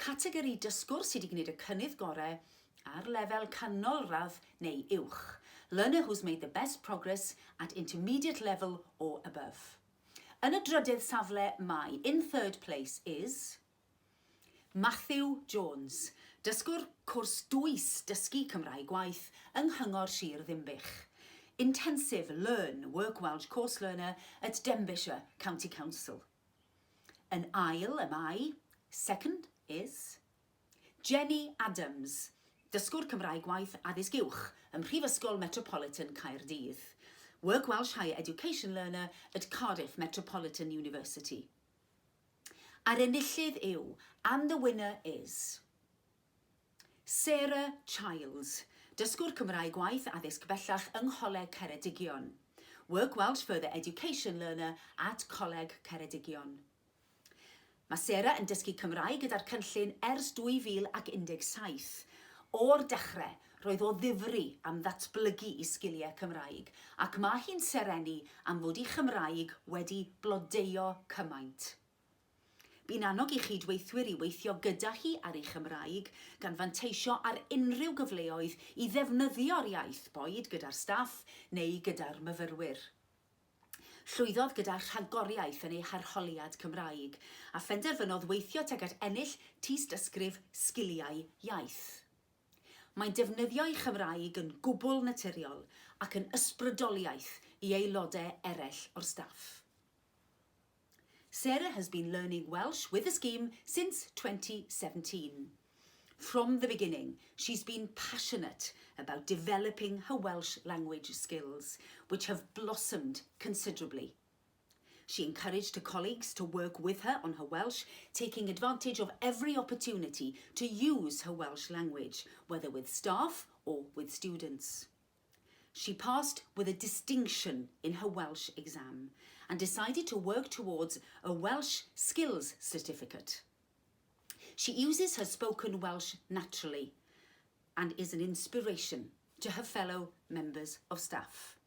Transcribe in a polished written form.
Categori dysgwr sydd wedi gwneud y cynnydd gorau ar lefel canolradd neu uwch. Learner who's made the best progress at intermediate level or above. Yn y drydedd safle mae, in third place is, Matthew Jones, dysgwr cwrs dwys Dysgu Cymraeg Gwaith yng Nghyngor Sir Ddinbych. Intensive Learn Work Welsh course learner at Denbighshire County Council. Yn ail y mae, second is, Jenny Adams, dysgwr Cymraeg Gwaith Addysg Uwch ym Mhrifysgol Metropolitan Caerdydd. Work Welsh Higher Education learner at Cardiff Metropolitan University. A'r enillydd yw, and the winner is, Sarah Childs, dysgwr Cymraeg Gwaith Addysg Bellach yng Ngholeg Ceredigion. Work Welsh Further Education learner at Coleg Ceredigion. Mae Sarah yn dysgu Cymraeg gyda'r cynllun ers 2017. O'r dechrau, roedd o ddifri am ddatblygu'i sgiliau Cymraeg, ac mae hi'n serennu am fod ei Chymraeg wedi blodeuo cymaint. Bu'n annog ei chyd-weithwyr i weithio gyda hi ar ei Chymraeg, gan fanteisio ar unrhyw gyfleoedd i ddefnyddio'r iaith, boed gyda'r staff neu gyda'r myfyrwyr. Llwyddodd gyda rhagoriaeth yn ei harholiad Cymraeg, a phenderfynodd weithio tuag at ennill tystysgrif sgiliau iaith. Mae'n defnyddio'i Chymraeg yn gwbl naturiol ac yn ysbrydoliaeth i aelodau eraill o'r staff. Sarah has been learning Welsh with the scheme since 2017. From the beginning, she's been passionate about developing her Welsh language skills, which have blossomed considerably. She encouraged her colleagues to work with her on her Welsh, taking advantage of every opportunity to use her Welsh language, whether with staff or with students. She passed with a distinction in her Welsh exam and decided to work towards a Welsh Skills Certificate. She uses her spoken Welsh naturally and is an inspiration to her fellow members of staff.